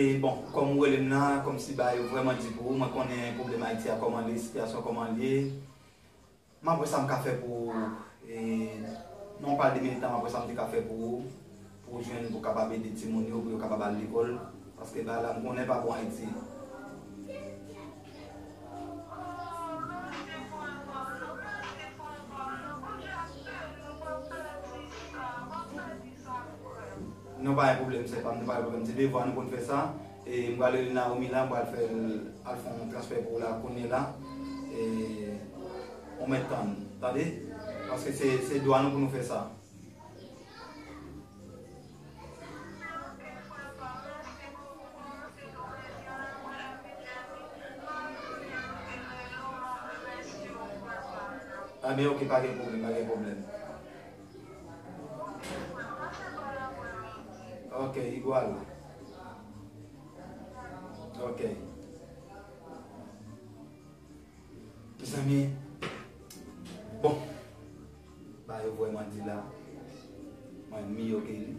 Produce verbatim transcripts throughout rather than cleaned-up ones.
E bon, kòm ou rele m nan, kòmsi bagay yo vrèman di pou ou, mwen konnen pwoblèm Ayiti a kòman l ye, sitiyasyon kòman l ye. M ap wè sa m ka fè pou ou. E, nan yon pa de minit la, m ap wè sa m te ka fè pou ou, pou ou jwenn, pou w kapab ede timoun yo, pou yo kapab al lekòl. Paske bagay la, m konnen pa bon Ayiti. Non, pa gen pwoblèm, sè pa m, nou pa gen pwoblèm. Se devwa nou pou n fè sa. E m pral rele Naomi la, m pral fè l al fè yon transfè pou ou la kounye la. E, ou mèt tann, tande? Paske se, se dwa nou pou nou fè sa. Ebyen, ok, pa gen pwoblèm, pa gen pwoblèm. Ok, igwal. Ok. Mezanmi, bon, bagay yo vrèman di la, mwen miyò ke li.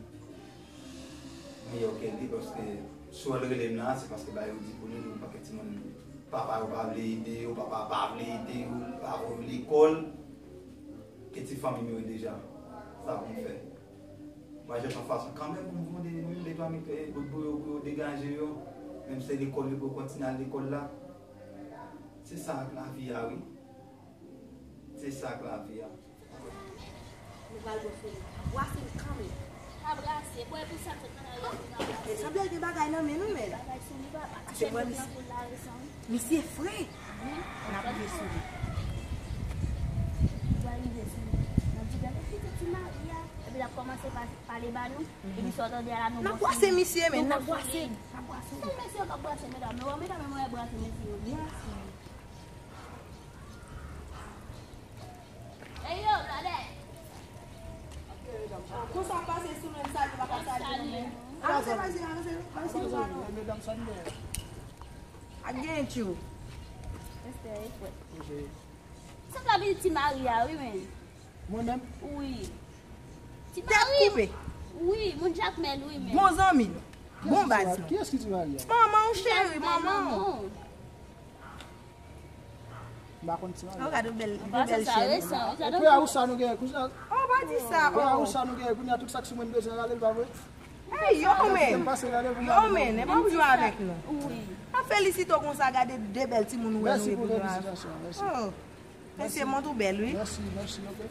Miyò ke li, paske si w al rele m la, se paske bagay yo di pou li, yon pakèt timoun, papa yo pa vle ede yo, papa pa vle ede yo, pa voye yo lekòl. E ti fanmi m yo deja, sa pou m fè? Mwen jwenn yon fason kanmenm pou m voye yon de twa mil goud pou yo, pou yo degaje yo. Menm se lekòl yo pou yo kontinye al lekòl la. Se sa ak lavi a, wi. Se sa ak lavi a. Nou pral bon sou li. Brase l kanmenm. Pa brase, kwè pou sa m sot nan lari a pou n a brase. E sanble l gen bagay nan men nou, men. Bagay sou li, pa, pa kite l nan pou l lave san. Misye fre. Wi. N ap rive sou li. Nou pral rive sou li. N ap di, "Gade pitit ti Maria." Epi l ap kòmanse pa, pale ba nou. Epi sa w tande a la, nou... N ap bwase misye, men, n ap bwase. N ap bwase. Sèl mesye yo k ap bwase, medam. Yo wè medam yo, yo bwase mesye yo. Ey yo, gade. Konsa pase sou menm sa, li pa ka salye nou, men. Avanse, avanse, avanse, avanse, avanse. Ak gen tchou. Respè, e fwèt. Sa ka vin ti Maria, wi, men. Mwen menm? Wi. Ti Maria. Tèt koupe. Wi, moun Jakmèl, wi, men. Bon zanmi nou. Bon baz nou. Kiyès ki ti Maria? Manman w, cheri, manman w. M pa konn ti Maria. Oh, gade yon bèl, yon bèl chèn. Epi a ou sa nou gen kouzin. Oh, pa di sa. Epi a ou sa nou gen kouzin, tout sa k sou mwen bezwen rale l, pa vre? Hey, yo men. Yo men, e pa pou jwe avèk nou. Wi. N ap felisite w konsa, gade de bèl timoun ou wè nou gen pou nou avè. Mèsi pou felisitasyon, mèsi. Oh. Mesye, mont ou bèl, wi. Mèsi, mèsi, ok.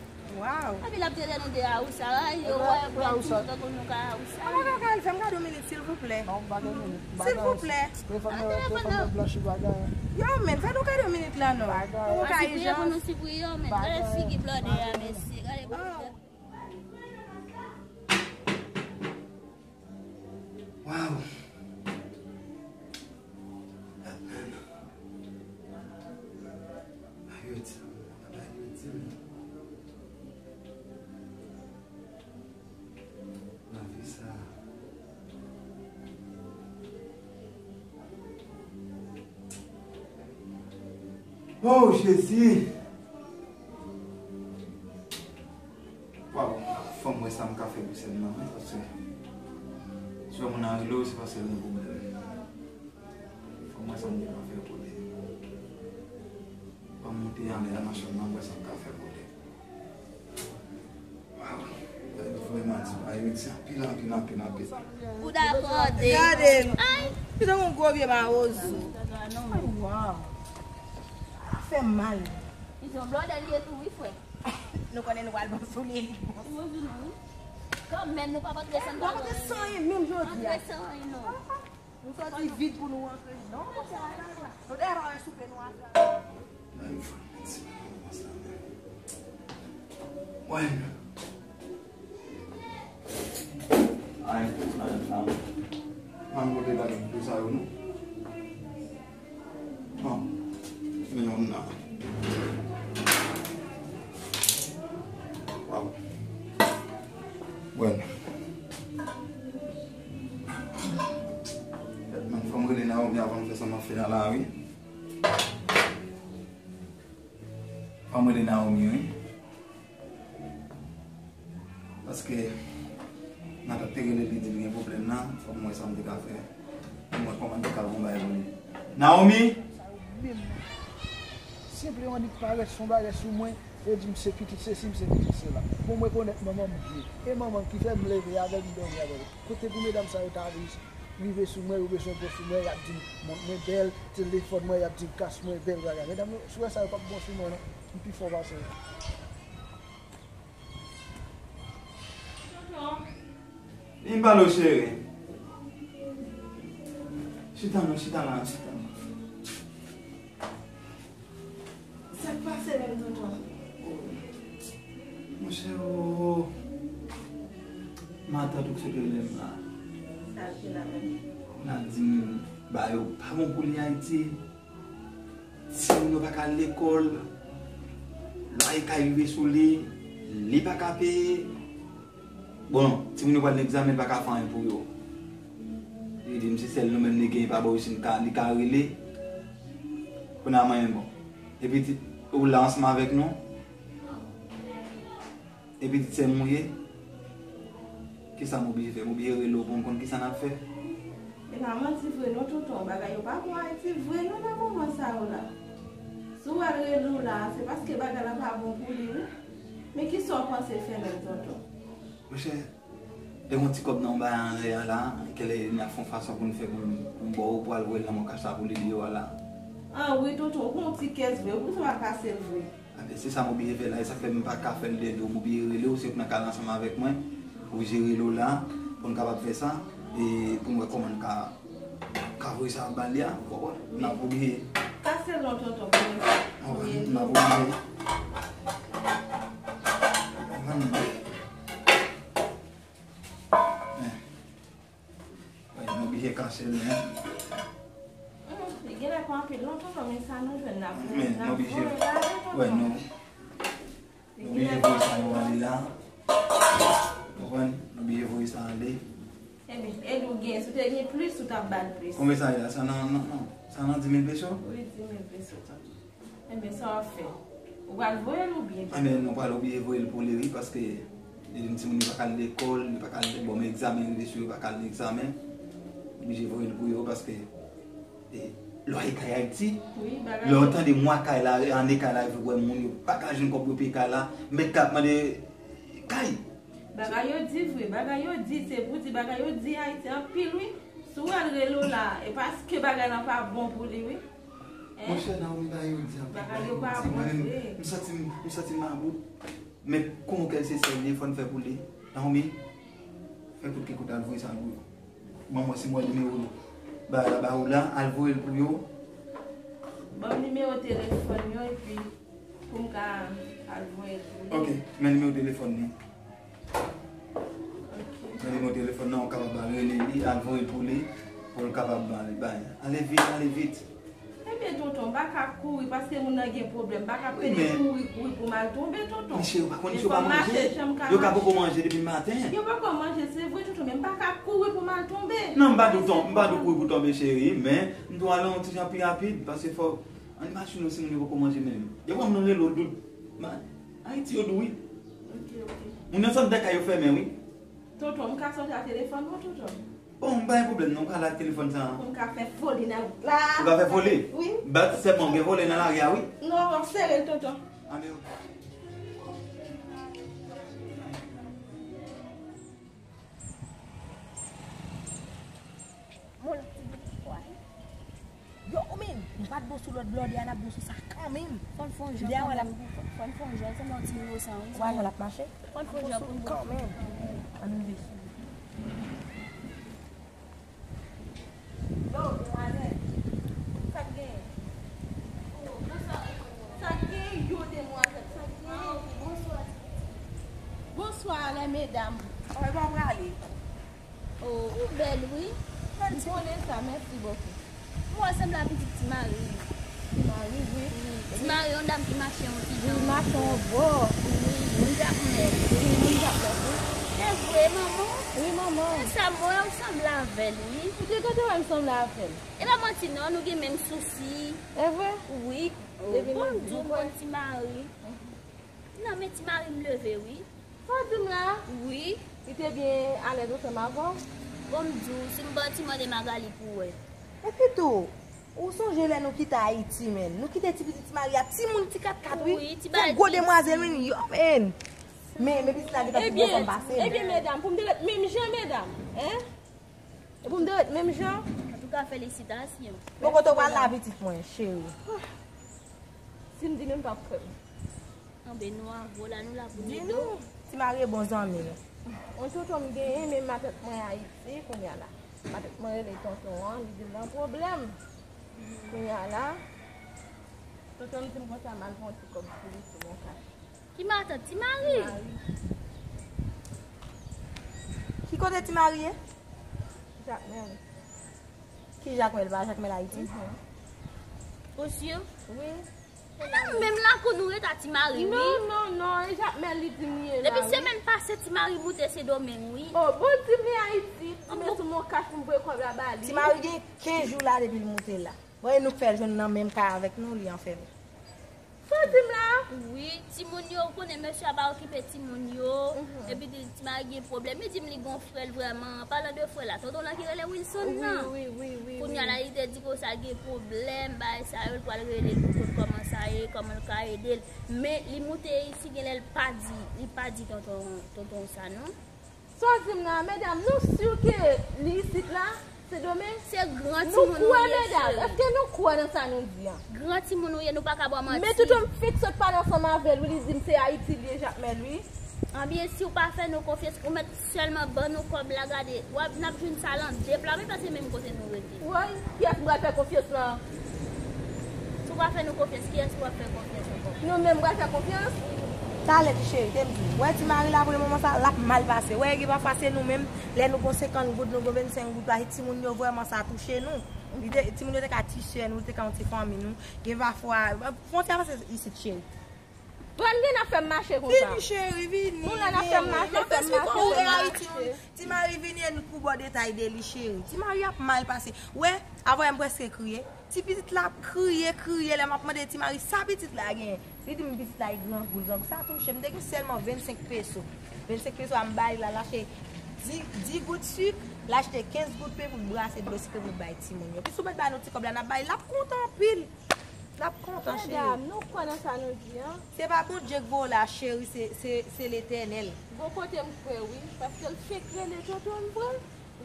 Waw. Epi l ap tande nou de Awousa, yo wè, wè, timoun tankou nou ka Awousa. Ou pa ka al fè m gade yon minit, silvouplè. Non, m pa gen minit. Silvouplè. Telefòn mwen, telefòn mwen blanchi, pa gen anyen. Yo, men, fè nou gade yon minit la, non. Pa gen anyen. Pou nou ka ijans. Sipriye pou nou sipriye, men. Gade figi blòdè a, mesye. Gade pou nou fè. Wow. Batman. Ayoti. Ayoti. Lavi sa. Oh, Jezi. Waw, fò m wè sa m ka fè pou sè m nan, wi, paske si yon moun nan rele w, se paske l gen pwoblèm. Fò m wè sa m te ka fè pou li. Fò m moute anlè a nan chanm nan, m wè sa m ka fè pou li. Waw, gade vrèman ti bagay, wi, ti anpil, anpil, anpil, anpil. Ou dakò de... Gade l. Ay! Li tankou yon gwo vye mawozo. Ay, waw. Fè m mal. Li se yon blòdè li ye tou, wi, frè. Nou konnen nou pral bon sou li, li bon. Li bon sou nou, wi. Kanmenm, nou p ap antre san... Nou p ap antre san anyen, menm jodi a. Antre san anyen, non. Nou sòti vit pou nou antre. Non, monchè, nou te pa wè soupe nou a... Ay, fò mèt sa, mwen. Ay, ay, ay. Mwen kote bagay pou sa yo, non? Bon, men yon nan. Waw. Bwè l. Men fò m rele Naomi avan m fè sa m ap fè a la, wi. Fò m rele Naomi, wi. Paske Nata te rele, li di l gen pwoblèm la, fò m wè sa m te ka fè. Mwen kòmanse ka gon bagay pou li. Naomi! Sa yo menm nan. Senpleman li parèt son bagay sou mwen, e di m se pitit sesi, m se pitit sela. Bon, m rekonèt manman m byen. E manman m ki fè m leve avè l, m dòmi avè l. Kote pou medam sa yo ta rive sou mwen, yo bezwen bon sou mwen, y ap di m mont mwen bèl, telefòn mwen, y ap di m kas mwen bèl bagay. Medam yo, si w wè sa yo p ap bon sou mwen non. M pi fò pase yo. Vin pale w cheri. Chita non, chita la, chita non. Sa k pase menm tonton? Monchè o, matant ou k sot rele m la. Sa l di la menm? L ap di m ba yo pa bon pou li Ayiti. Timoun yo pa ka al lekòl. Lwaye kay rive sou li. Li pa ka peye. Bon, timoun yo pral nan egzamen, li pa ka fè anyen pou yo. Li di m se sèl nou menm li genyen pa bò isit li ka, li ka rele. Kounye a mwen menm bon. Epi ti, ou la ansanm avèk nou. E pitit sè m ou ye? Kisa m oblije fè? M oblije rele w pou m konn kisa n ap fè? E pa manti vre non tonton, bagay yo pa bon Ayiti vre non nan moman sa yo la. Si w al rele w la, se paske bagay la pa bon pou li wi. Men kisa w panse fè menm tonton? Monchè, lè gon ti kòb nan yon bagay anlè a la, kèlè n ap fè yon fason pou n fè pou n, pou n ba w, pou al voye l nan men kach la pou li li yo a la. An wi tonton, ou gon ti kès vre, ou sa pa kase l vre. Anben, se sa m oblije fè la, e sa k fè m pa ka fè l de do, m oblije rele w, se pou nan kay la ansanm avèk mwen, m oblije rele w la, pou n kapab fè sa, e pou n wè kòman n ka, ka voye sa ba li a, w konprann? N ap oblije. Kase l non tonton, pou mwen. Anben, n ap oblije. Anben. Wi, nou oblije kase l, men. Hmm, li genlè pran anpil lontan, non, men sa nou jwenn n ap voye, n ap voye l ale, tonton. Wi, nou, nou oblije voye sa yo ale la. Ou konprann? Nou oblije voye sa ale. Ebyen, e ou gen, si w te gen plis, ou t ap ba l plis. Konbyen sa ye la? Sa nan, nan, nan. Sa nan di mil peso? Wi, di mil peso, tonton. Enben, sa w ap fè? Ou pral voye l oubyen? Enben, nou pral oblije voye l pou li, wi, paske li di m timoun yo pa ka al lekòl, yo pa ka al, bon, men egzamen rive sou yo, yo pa ka al nan egzamen. Oblije voye l pou yo, paske, e, lwaye kay Ayiti, wi, bagay lè w tande mwa kay la, ane kay la, epi w wè moun yo pa ka jwenn kòb pou yo peye kay la, mèt kay ap mande kay. Bagay yo di vre, bagay yo di, se pou di, bagay yo di Ayiti anpil, wi. Si w al rele w la, e paske bagay lan pa bon pou li, wi. Monchè, Naomi, bagay yo di anpil. Bagay yo pa bon vre. M santi m, m santi m mabout. Men kòman kèl se sèl li, fò n fè pou li. Naomi, fè kout ki kout al voye sa pou yo. Ban mwen, si mwen nimewo bagay la ba ou la, al voye l pou yo. Ban m nimewo telefòn yo epi pou m ka al voye l pou li. Ok, men nimewo telefòn li. Ok. Men nimewo telefòn nan, ou kapab al rele li, al voye l pou li, pou l kapab ba li, bay. Ale vit, ale vit. Ebyen, tonton, m pa ka kouri paske moun nan gen pwoblèm. M pa ka pede kouri, kouri pou m al tonbe, tonton. Men cheri, ou pa konn si yo pa manje. Yo ka poko manje depi maten. Yo poko manje, se vre, tonton, men m pa ka kouri pou m al tonbe. Non, m pa di w ton-, m pa di w kouri pou tonbe, cheri, men m tou ale yon ti jan pi rapid, paske fò, ann imajine w si moun yo poko manje menm. Yo pran moun rele w doud. Ayiti yo dou, wi. Ok, ok. Moun yo sot dèk kay yo fèmen, wi. Tonton, m ka sòti ak telefòn mwen, tonton? Bon, m pa gen pwoblèm non, m ka la ak telefòn sa a. Pou m ka fè foli nan wout la. Ou ka fè foli? Wi. Bat sèlman, gen vòlè nan lari a, wi. Non, w ap sere l, tonton. Anben, ok. Mon la ti bout fwa. Yo, ou menm, m pa t bon sou lòt blòdè a, n ap bon sou sa kanmenm. Fò n fè yon jan kanmenm. Fò n fè yon jan, se yon ti inosan, wi. Wè, non, l ap mache. Fò n fè yon jan pou n bon sou kanmenm. Ann rive sou li. Yo, demwazèl. Sa k genyen? Sa k genyen, yo, demwazèl? Sa k genyen? Bonswa, ti pitit. Bonswa, les mesdames. Kòman w prale? Oh, ou bèl, wi. Mèsi. M konnen sa, mèsi bokou. Mwen sanble a pitit Ti Mari. Ti Mari, wi. Wi. Ti Mari, yon dam ki mache yon ti jan. Wi, mache yon bò. Wi. Moun Jakmèl. Wi, moun Jakmèl, wi. Se vre, manman? Wi, manman. E sa, mwen, ou sanble avè l, wi. Ou te gentan wè m sanble avè l. E pa manti, non, nou gen menm sousi. E vre? Wi. Depi m ap di w, bon, Ti Mari. Non, men Ti Mari m leve, wi. Sa w di m la? Wi. Li te byen alèz ansanm avè w? Bon, m di w, si m ban ti mande Magali pou w wè. Epi tou, ou sonje lè nou kite Ayiti, menn? Nou kite ti pitit Ti Mari a, timoun ti katkat, wi. Wi, ti fè gwo demwazèl, menn, yo, menn. Men, men pitit la gentan pi gwo sa m pase. Ebyen, medam, pou m te ret menm jan, medam, en? E pou m te ret menm jan? Antouka, felisitasyon. Bon, kote w pral la, pitit mwen, cheri? Si m di nou, n p ap kwè m. Anben, nou avè w la, nou la pou n ede w. Di nou, Ti Mari e bon zanmi nou. Yon tonton m genyen, men matant mwen Ayiti, kounye a la. Matant mwen rele tonton an, li di l nan pwoblèm. Kounye a la, tonton m di m konsa, m al pran ti kòb pou li sou Moncash. Ki matant? Ti Mari? Ti Mari. Ki kote Ti Mari ye? Jakmèl. Ki Jakmèl? Pa Jakmèl Ayiti? Mhm. Ou si? Wi. E nan menm lakou nou ret a Ti Mari, wi. Non, non, non, e Jakmèl li di m ye la, wi. Depi semèn pase, Ti Mari moute Sendomeng, wi. O, bon, di m li Ayiti, di m sou Moncash pou m voye kòb la ba li. Ti Mari gen kenz jou la depi l moute la. Bon, e nou k fè l jwenn nan menm kay avèk nou, li anfèmen. Sa w di m la? Wi, timoun yo, ou konnen mesye a pa okipe timoun yo. Mhm. Epi di, Ti Mari gen pwoblèm. Li di m li gon frè l vrèman. An palan de frè la, tonton lan ki rele Wilson nan. Wi, wi, wi, wi. Kounye a la, li te di konsa gen pwoblèm, bagay sa yo, l pral rele l pou konn kòman sa ye, kòman l ka ede l. Men, li moute isi, genlè l pa di, li pa di tonton, tonton sa, non. Sa w di m la, medam, nou si ke li isit la, Sendomeng? Se gran timoun ou ye, cheri. Nou kwè, medam? Èske nou kwè nan sa nou di a? Gran timoun ou ye, nou pa ka ba w manti. Men tonton m fiks sot pale ansanm avè l, wi, li di m se Ayiti li ye, Jakmèl, wi. Anbyen, si w pa fè nou konfyans, ou mèt sèlman ban nou kòb la, gade, w ap, n ap jwenn sa lan de pla, men pa se menm kote nou rete. Woy, kiyès m pral fè konfyans lan? Si w pa fè nou konfyans, kiyès w ap fè konfyans ankò? Nou menm pral fè konfyans? Talè ti cheri, te m di, wè Ti Mari la pou le moman sa, l ap mal pase. Wè, gen pafwa se nou menm, lè nou gon senkant goud, nou gon vennsenk goud, paske timoun yo vrèman sa touche nou. Li te, timoun yo te ka tiche nou, li te ka yon ti fanmi nou. Gen pafwa, fwontyè a pase isit cheri. Pran gen n ap fè m mache konsa. Vini cheri, vini. Moun la n ap fè m mache, fè m mache, fè m mache. Ti Mari vini e n kou bò detay de li cheri. Ti Mari ap mal pase. Wè, avè m prèske kriye. Ti pitit la ap kriye, kriye lè m ap mande Ti Mari sa pitit la genyen. Li di m pitit la e grangou, l grangou. Sa touche m. M te gen sèlman vennsenk peso. Vennsenk peso a m ba li la, l achte dis, dis goud sik, l achte kenz goud pen pou l brase dlo sikre pou l bay timoun yo. Pi sou mèt ba nou ti kòb la, n ap ba li, l ap kontan anpil. L ap kontan, cheri. Medam, nou kwè nan sa nou di an? Se pa Bondye k voye w la, cheri, se, se, se Letènèl. Gon kote m kwè, wi, paske l fenk rele tonton m vre,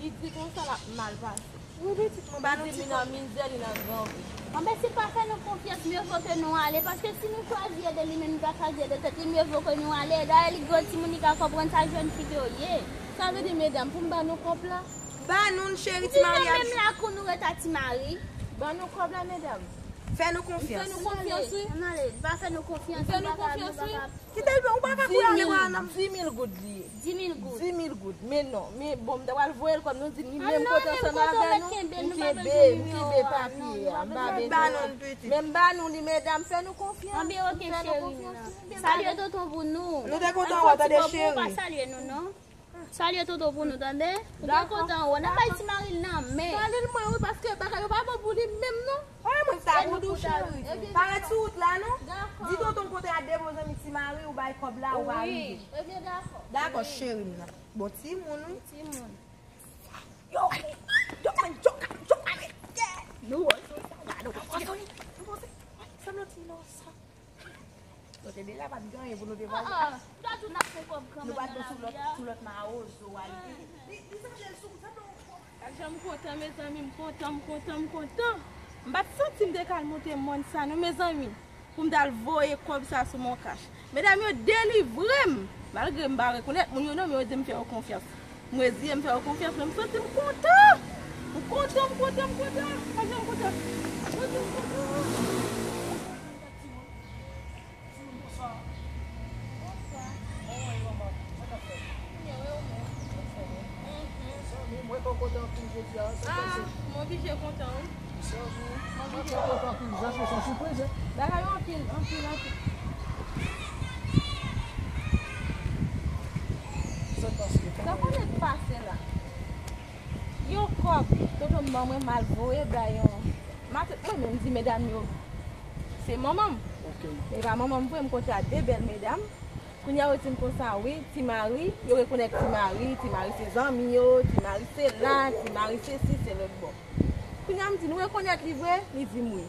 li di konsa l ap mal pase. Wi, pitit mwen, ba nou ti kòb. Li di li nan mizè, li nan grangou. Anben, si l pa fè nou konfyans, mye vo ke nou ale, paske si nou chwazi ede li, men nou ta chwazi ede tèt li, mye vo ke nou ale. Dayè, li gwo timoun, li ka konprann sa jèn fi yo ye. Sa vle di, medam, pou m ba nou kòb la? Ba nou l, cheri, Ti Mari ap. Menm lakou nou ret a Ti Mari. Ban nou kòb la, medam. Fè nou konfyans. Fè nou konfyans, wi. Ann ale, ann ale. Pa fè nou konfyans. Fè nou konfyans, wi. Kite l, ou pa ka kouri ale bwa nan. Dis mil goud li ye. Dis mil goud. Dis mil goud. Men non, men bon, m ta pral voye l kòb nou di li menm kote ansanm avè nou. M kenbe, m kenbe papye a, m pa bezwen. Men m ba nou li, medam, fè nou konfyans. Anben, oke, cheri. Salye tonton pou nou. Nou te kontan wè w, tande, cheri. Pa salye nou, non. Salye tonton pou nou, tande? Ou byen kontan, ou. N ap bay Ti Mari l nan men. Salye l mwen, wi, paske bagay yo pa bon pou li menm, non. Ay, mwen sa pou dou, cheri. Parèt sou wout la, non? Di tonton kote a depoze m Ti Mari, ou bay kòb la, ou pa rive. Ebyen, dakò. Dakò, cheri m nan. Bon, timoun, wi. Timoun. Yo, yo, mwen, yo, yo, yo, nou wè, sa, gade, nou wè, nou wè, sa, nou wè, sa. Kote de la pa t gen anyen pou nou te manje. Ah, ah. Nou pa t bon sou lòt, sou lòt mawozo a, li te. Li, li sanble l sou, sanble yon. Gad jan m kontan, mezanmi, m kontan, m kontan, m kontan. M pa t santi m te ka al monte mòn sa, non, mezanmi, pou m t al voye kòb sa sou Moncash. Medam yo delivre m. Malgre m pa rekonèt moun yo, non, men yo di m fè yo konfyans. M reziye m fè yo konfyans, men m santi m kontan. M kontan, m kontan, m kontan. Gad jan m kontan. Gad jan m kontan. Timoun, bonswa. Bonswa. Kòman w ye, manman? Sa k ap fèt? Byen, wi, ou menm? Anfòm, wi. Zanmi m, mwen fè w kontan anpil jodi a. Sa k pase? Ah, m oblije kontan, wi. Zanmi m, mwen fè w kontan anpil. Sa se yon sipriz, wi. Bagay yo anpil, anpil, anpil. Sa k pase? Sa konnen k pase la? Yon kòb tonton m ban mwen, m al voye bay yon matant mwen, men m di medam yo se manman m. Ok. E pa manman m vre, m kontre a de bèl medam. Kounye a yo di m konsa, wi, Ti Mari, yo rekonèt Ti Mari, Ti Mari se zanmi yo, Ti Mari se la, Ti Mari se si, se lòt bò. Kounye a m di, "Nou rekonèt li vre?" Li di m wi.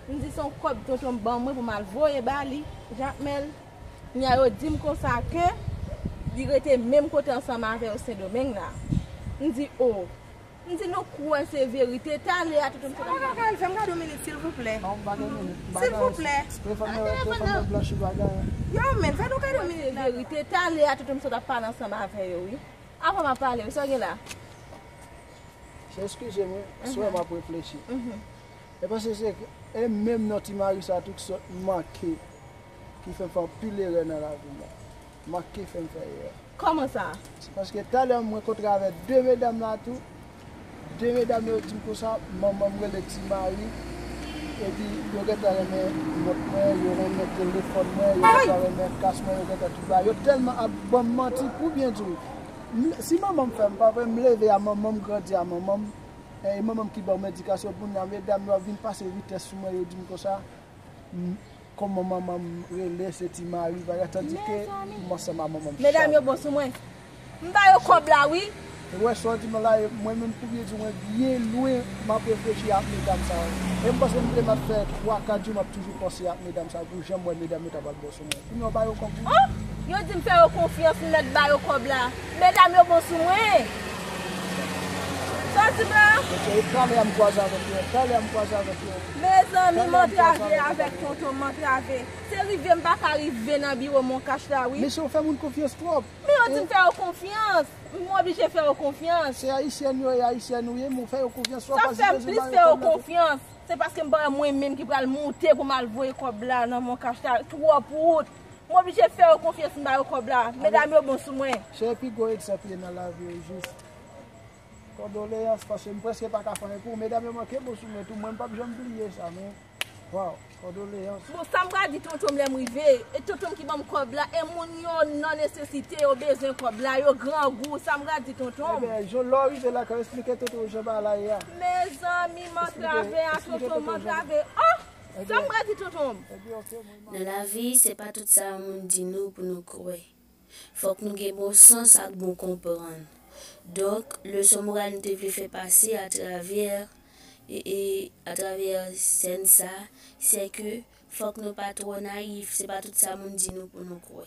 M di, "Se yon kòb tonton m ban mwen pou m al voye ba li, Jakmèl." Kounye a yo di m konsa ke li rete menm kote ansanm avè yo Sendomeng la. M di, "O." M di, "Nou kwè se verite?" Talè a tonton m sot ap pale. Sa pa ka al fè m gade yon minit, silvouplè. Non, m pa gen minit. M pa gen. Silvouplè. Telefòn mwen, telefòn mwen blanchi, pa gen. Yo, men, fè nou gade yon minit la. Se verite, talè a tonton m sot ap pale ansanm avè yo, wi. Avan m ap pale, wi, sa w gen la? Se eskize m, wi. Swè m ap reflechi. E paske se, e menm non Ti Mari sa tou ki sot manke, ki fè m fè anpil erè nan lavi m. Manke fè m fè erè. Kòman sa? Se paske talè m rankontre avèk de medam la tou. De medam yo di m konsa, manman m rele Ti Mari. Epi yo gentan renmen mont mwen, yo renmen telefòn mwen, yo gentan renmen kas mwen, yo gentan tout bagay. Yo tèlman ap ban m manti pou byen di w. M- Si manman m fè m, pa vre, m leve a manman m, grandi a manman m. E manman m ki ban m edikasyon. Kounye a medam yo ap vin pase vitès sou mwen, yo di m konsa, m- kòman manman m rele, se Ti Mari, bagay, tandike m ansanm a manman m. Medam yo bon sou mwen. M ba yo kòb la, wi. Ou wè sa w di m la, e mwen menm pou byen di w, mwen byen lwen m ap reflechi ak medam sa yo. E m panse m te mèt fè twa, kat jou m ap toujou panse ak medam sa yo, pou jan m wè medam yo ta pral bon sou mwen. Kounye a w ba yo kòb, wi. Oh! Yo di m fè yo konfyans, m mèt ba yo kòb la. Medam yo bon sou mwen. Sa w di m la? Mesye, e talè a m kwaze avèk yo, talè a m kwaze avèk yo. Mezanmi, m antrave avèk tonton, m antrave. Se rive m pa ka rive nan biwo Moncash la, wi. Mesye, w fè moun konfyans twòp. Men yo di m fè yo konfyans. M oblije fè yo konfyans. Se ayisyèn yo ye, ayisyèn ou ye, men w fè yo konfyans. Sa fè m plis fè yo konfyans. Se paske m pa wè mwen menm ki pral moute pou m al voye kòb la nan Moncash la. Twòp wout. M oblije fè yo konfyans, m ba yo kòb la. Medam yo bon sou mwen. Chè, pi gwo egzanp ye nan lavi w, jis. Kondoleyans, paske m prèske pa ka fè anyen pou ou. Medam yo manke bon sou mwen tou. Mwen, m p ap janm bliye sa, men. Waw, kondoleyans. Bon, sa m pral di tonton m lè m rive? E tonton m ki ban m kòb la, e moun yo nan nesesite, yo bezwen kòb la, yo grangou, sa m pral di tonton m? Ebyen, jan lè w rive lakay, eksplike tonton w jan bagay la ye a. Mezanmi, m antrave a tonton m, m antrave. Oh! Sa m pral di tonton m? Ebyen, oke, mwen. Nan lavi, se pa tout sa moun di nou pou nou kwè. Fòk nou gen bon sans ak bon konprann. Donk, leson moral nou te vle fè pase atravè, e, e, atravè sèn sa, se ke fòk nou pa twò nayif, se pa tout sa moun di nou pou nou kwè.